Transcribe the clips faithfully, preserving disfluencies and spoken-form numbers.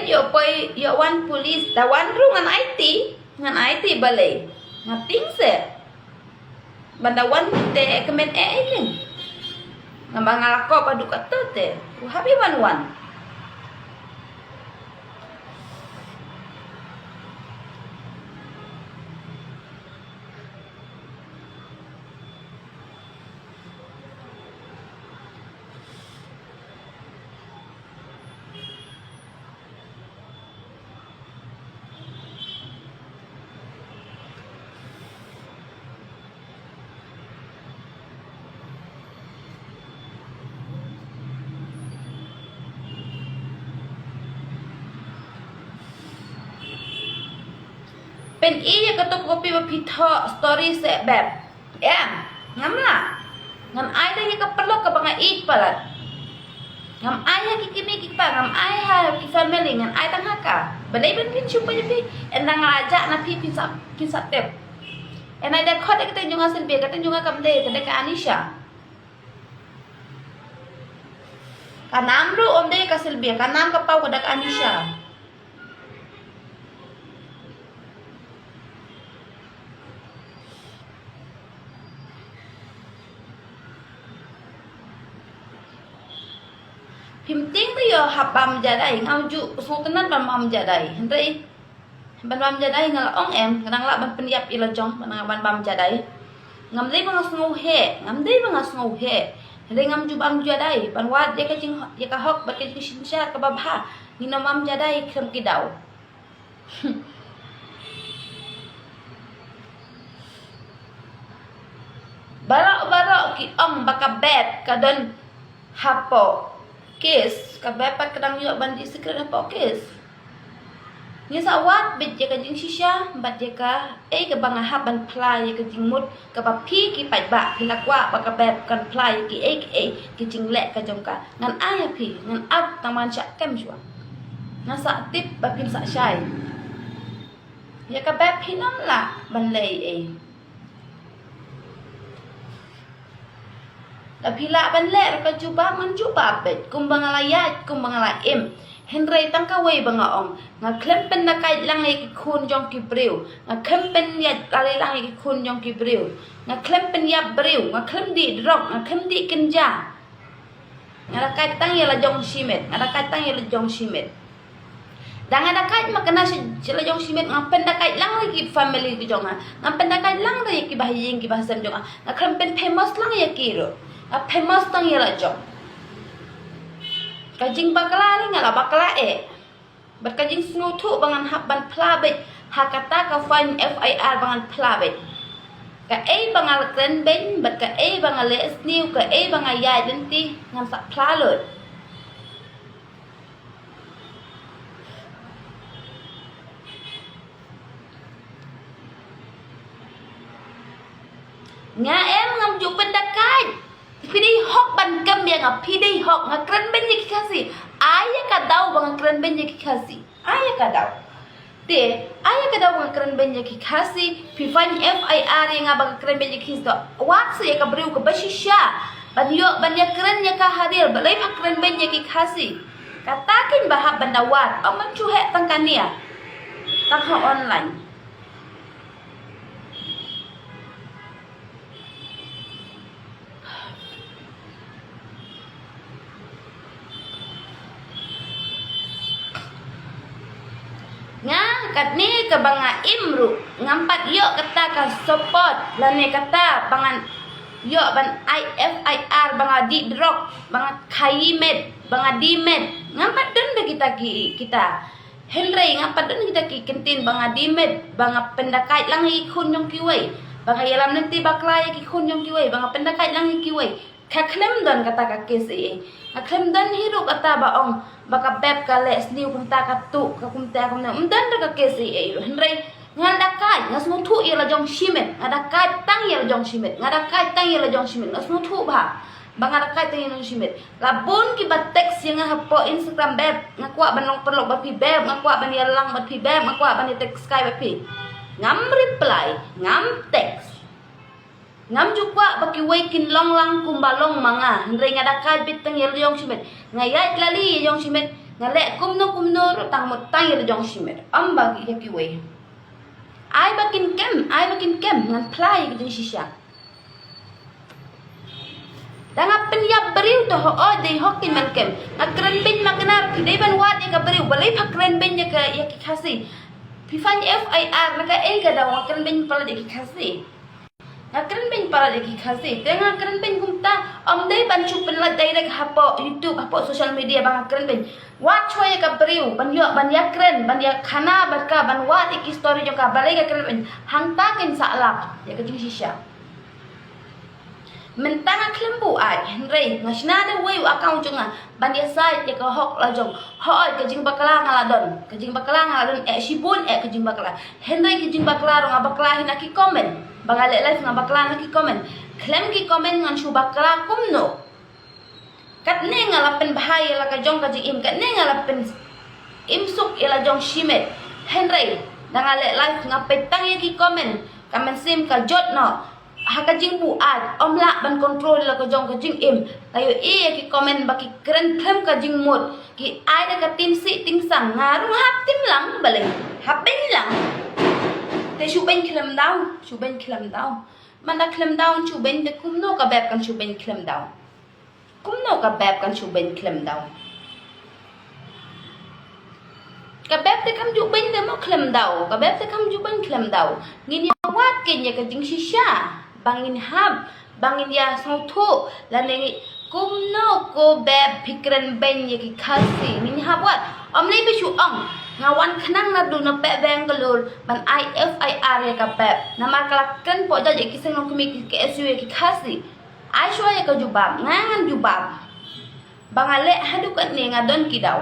Ïoh poi, ïoh wan police, da wan ruh ngan aiti, ngan aiti balei. Nga tieng se. Ban da wan te kmen eh eh ken. Namar nga la kop haduh katta te. U hap ïa ban wan. Pyn-i ïa kato ka copy ba phi thoh story se beb. Em, ngam lah. Ngan ai da ïa ka paralok kaba nga ïeit palat. Ngam ai ha ki kmie ki kpa, ngam ai ha ki family, ngan ai tang ha ka. Balei ban pynshong pynshong phi, ynda nga la jah na phi phin sa, phin sa tip. Ynda i da khot ïa ka kyrteng jong nga Sylvia, ka kyrteng jong nga kam dei, ka dei ka Anisha. Ka nam ruh ym dei ka Sylvia, ka nam ka paw ka dei ka Anisha. Phim tieng te ïoh hap bam jadai, ngam ju sngewtynnat ban bam jadai. Hynrei ban bam jadai nga la ong em, nga dang lah ban pynïap ïa la jong, ban, ban bam jadai. Ngam dei ba nga sngewheh, ngam dei ba nga sngewheh. Hynrei ngam ju bam jadai, ban wad ïa ka jing, ïa ka hok bad ka jingsynshar kaba bha. Ngin ym bam jadai khlem ki daw. Baroh baroh ki ong ba ka beb ka don hapoh case, ka beb pat ka dang ïoh ban dih secret hapoh case. Ngin sa wad beit ïa ka jingshisha bad ïa kaei kaba nga hap ban phla ïa ka jingmut kaba phi ki paidbah phi la kwah ba ka beb kan phla ïa kiei kiei ki jingleh ka jong ka. Ngan ai ha phi, ngan ap tang ban shah kem shuwa. Ngan sa tip ba phin sa shai. Ïa ka beb phin ym lah ban leh ei. Lada phi lah ban leh ruh ka jubab ngan jubab beit kumba nga la ïaid kumba nga la im. Hynrei tang kawei ba nga ong, nga khlem pyndakaid lang ïa ki khun jong ki briew. Nga khlem pynïaid lari lang ïa ki khun jong ki briew. Nga khlem pynïap briew, nga khlem dih drok, nga khlem dih kynja. Nga dakaid tang ïa la jong shimet, nga dakaid tang ïa la jong shimet. Da nga dakaid ma kane sha, sha la jong shimet, nga pyndakaid lang ïa ki family ki jong nga. Nga pyndakaid lang ïa ki bahaïing ki bahasem jong nga. Nga khlem pynfamous lang ïa ki ruh. Nga famous tang ïa la jong. Ka jingbakla ruh nga la bakla eh. Bad ka jingsngewthuh ba ngan hap ban phla beit ha kata ka fine F I R ba ngan phla beit. Kaei ba nga la kren beiñ bad kaei ba nga leh sniew, kaei ba nga ïaid lynti ngan sa phla lut. Nga em ngam ju pyndakaid. Phi dei hok ban kem ïa nga, phi dei hok, nga kren beiñ ïa ki Khasi. Ai ïa ka daw ba nga kren beiñ ïa ki Khasi. Ai ïa ka daw. Te, ai ïa ka daw ba nga kren beiñ ïa ki Khasi, phi fine F I R ïa nga ba nga kren beiñ ïa ki Khasi. Wat sa ïa ka briew kaba shisha ban ïoh ban ïa kren ïa ka ha riel, balei pha kren beiñ ïa ki Khasi. Kata keiñ ba hap ban da wad, ym ban shu heh tang kane. Tang ha online. Nga katne kaba nga im ruh ngam pat ïoh kata ka support lane kata ba ngan ïoh ban ai F I R ba nga dih drok, ba nga khaïi met, ba nga die met. Ngam pat don da kita ki, kita. Hynrei ngam pat don kita ki kyntien ba nga die met, ba nga pyndakaid lang ïa ki khun jong kiwei, ba nga ïalam lynti bakla ïa ki khun jong kiwei, ba nga pyndakaid lang ïa kiwei. Ka khlem don kata ka case ei ei. Nga khlem don hi ruh kata ba ong ba ka beb ka leh sniew kumta, ka tuh ka kumta kumta. Ym don ruh ka case ei ei ruh. Hynrei nga dakaid, nga sngewthuh ïa la jong shimet, nga dakaid tang ïa la jong shimet, nga dakaid tang ïa la jong shimet, nga sngewthuh bha ba nga dakaid tang ïa la jong shimet. La bun kiba text ïa nga hapoh Instagram, beb, nga kwah ban long paralok bad phi, beb, nga kwah ban ïalang bad phi, beb, nga kwah ban ïa text kai bad phi. Ngam reply, ngam text. Ngam ju kwah ba kiwei kin long lang kumba long ma nga, hynrei nga dakaid beit tang ïa la jong shimet. Nga ïaid lali ïa jong shimet, Nga leh kumno kumno ruh tang mut tang ïa la jong shimet. Ym ba ïa kiwei. Ai ba kin kem, ai ba kin kem, ngan phla ïa ka jingshisha. Da nga pynïap briew to ho, oh, dei hok kin man kem. Nga kren beiñ ma kane, phi dei ban wad ïa ka briew, balei pha kren beiñ ïa ka, ïa ki Khasi. Phi fan F I R, na kaei ka daw nga kren beiñ palat ïa ki Khasi. Nga kren beiñ palat ïa ki Khasi, te nga kren beiñ kumta, ym dei ban shu pynlait direct hapoh YouTube, hapoh social media ba nga kren beiñ. Wad shuwa ïa ka briew, ban ïoh, ban ïa kren, ban ïa khana, ban ka, ban wad ïa ki story jong ka, balei ka kren beiñ, hangta kin sa lap ïa ka jingshisha. Mynta nga khlem buaid, hynrei nga shna da uwei u account jong nga ban ïa sait ïa ka hok la jong. Hooid, ka jingbakla nga la don, ka jingbakla nga la don, eh shibun eh ka jingbakla. Hynrei ka jingbakla ruh nga bakla hi na ki comment. Ba nga leh live nga bakla na ki comment. Khlem ki comment ngan shu bakla kumno? Katne nga la pynbha ïa la ka jong ka jingim, katne nga la pyn im suk ïa la jong shimet. Hynrei da nga leh live nga peit tang ïa ki comment, ka mynsiem ka jot noh. Ha ka jingbuaid, ym lah ban control la ka jong ka jingim. Nga ïohi ïa ki comment ba ki kren khlem ka jingmut, ki ai da ka tim sih tim sang, nga ruh hap tim lang balei, hap beiñ lang. Te shu beiñ khlem daw, shu beiñ khlem daw. Man da khlem daw shu beiñ, te kumno ka beb kan shu beiñ khlem daw? Kumno ka beb kan shu beiñ khlem daw? Ka beb te kam ju beiñ te mo khlem daw, ka beb te kam ju beiñ khlem daw. Ngin ïa wad kein ïa ka jingshisha ba ngin hap, ba ngin ïa sngewthuh lane ngi, kumno ko beb phi kren beiñ ïa ki Khasi, ngin hap wad. Ym lei ba shu ong nga wan khnang naduh na peh Bangalore ban ai F I R ïa ka beb, namar ka la kren poh jait ïa ki seng nongkmie ki K S U ïa ki Khasi. Ai shuwa ïa ka jubab, ngan jubab. Ba nga leh haduh katne nga don ki daw.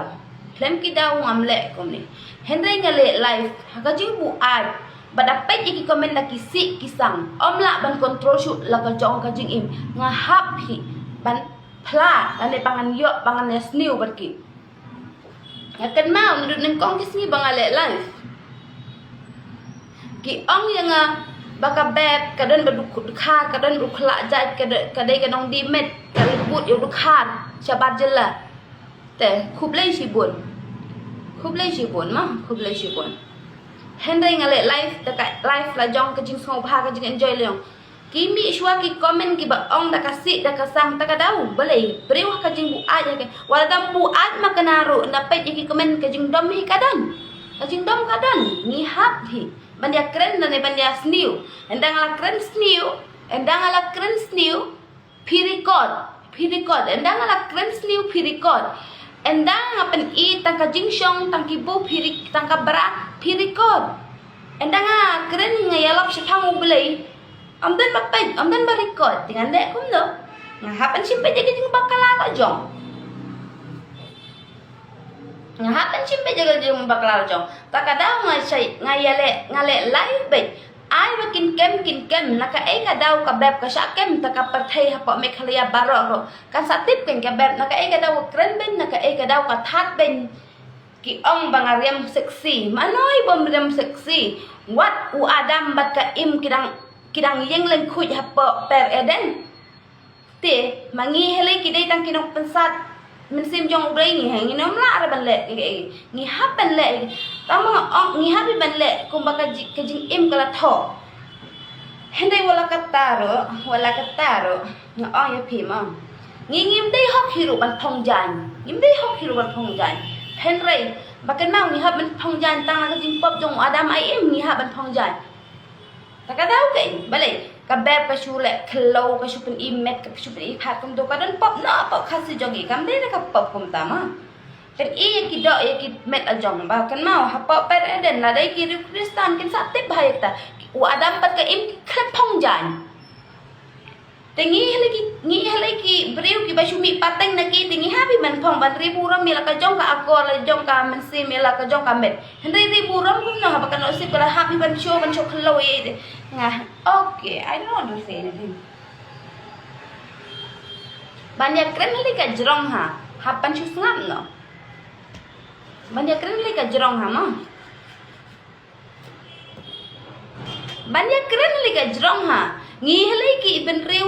Khlem ki daw ngam leh kumne. Hynrei nga leh live ha ka jingbuaid. Ba da peit ïa ki comment da ki sih ki sang, ym lah ban control shuh la ka jong ka jingim. Nga hap hi ban phla lane ba ngan ïoh, ba ngan ïa sniew bad ki. Nga kynmaw naduh nyngkong ki sngi ba nga leh live, ki ong ïa nga ba ka beb ka don ba duk-, dkhar, ka don ba dkhar jait, ka de-, ka dei ka nongdie met, ka leh bud ïa u dkhar shabar jylla. Te khublei shibun. Khublei shibun ma, khublei shibun. Hynrei nga leh live, te ka live la jong ka jingsngewbha, ka jingenjoy la jong. Ki mih shuwa ki comment kiba ong da ka sih da ka sang, ta ka daw balei briew ha ka jingbuaid ha ka, wat la dang buaid ma kane ruh, na peit ïa ki comment ka jingdom hi ka don. Ka jingdom ka don, ngi hap hi ban ïa kren lane ban ïa sniew. Ynda nga la kren sniew, ynda nga la kren sniew, phi record, phi record. Ynda nga la kren sniew phi record. Ynda nga pyni tang ka jingshong, tang ki bru phi re-, tang ka bra phi record. Ynda nga kren nga ïalap shaphang U Blei, ym don ba peit, ym don ba record, te ngan leh kumno? Nga hap ban shim beit ïa ka jingbakla la jong. Nga hap ban shim beit ïa ka jingbakla la jong. Ta ka daw nga shai, nga ïaleh, nga leh live beit. Ai ba kin kem, kin kem, na kaei ka daw ka beb ka shah kem, ta ka pyrthei hapoh Meghalaya baroh ruh kan sa tip kein ka beb na kaei ka daw ka kren beiñ, na kaei ka daw ka thad beiñ. Ki ong ba nga riam sexy, manoi bym riam sexy. Wat u Adam bad ka Im ki dang, ki dang ïeng lyngkhuid hapoh per Eden. Te ma ngi hynrei ki dei tang ki nongpynsad mynsiem jong U Blei, ngi hynrei ngim lah re ban leh, ngi, ngi hap ban leh. Tang ma nga ong ngi hap ban leh kumba ka ji-, ka jingim ka la thoh. Hynrei wat la katta ruh, wat la katta ruh, nga ong ïa phi ma, ngi ngim dei hok hi ruh ban phong jaiñ. Ngim dei hok hi ruh ban phong jaiñ. Hynrei ba kynmaw ngi hap ban phong jaiñ tang na ka jingpop jong u Adam, ai Im ngi hap ban phong jaiñ. Ta ka daw kein, balei? Ka beb ka shu leh khlaw, ka shu pyni met, ka shu pyni phad kumto, ka don pop noh hapoh Khasi jong ngi, kam dei na ka pop kumta ma. Pyni ïa ki doh ïa ki met la jong, ba kynmaw hapoh per Eden la dei ki riew Khristan kin sa tip bha ïa kata. U Adam bad ka Im ki khlem phong jaiñ. Te ngi hynrei ki, ngi hynrei ki briew kiba shu mih pateng na ki, te ngi hap hi ban phong, ban ri burom ïa la ka jong ka akor, la jong ka mynsiem, ïa la ka jong ka met. Hynrei ri burom kumno haba ka nusip ka la hap hi ban show, ban show khlaw ïa te. Nga, okay, I don't want to say anything. Ban ïa kren hynrei ka jrong ha, hap ban shu sngap noh. Ban ïa kren hynrei ka jrong ha mo. Ban ïa kren hynrei ka jrong ha. Ngi hynrei ki bynriew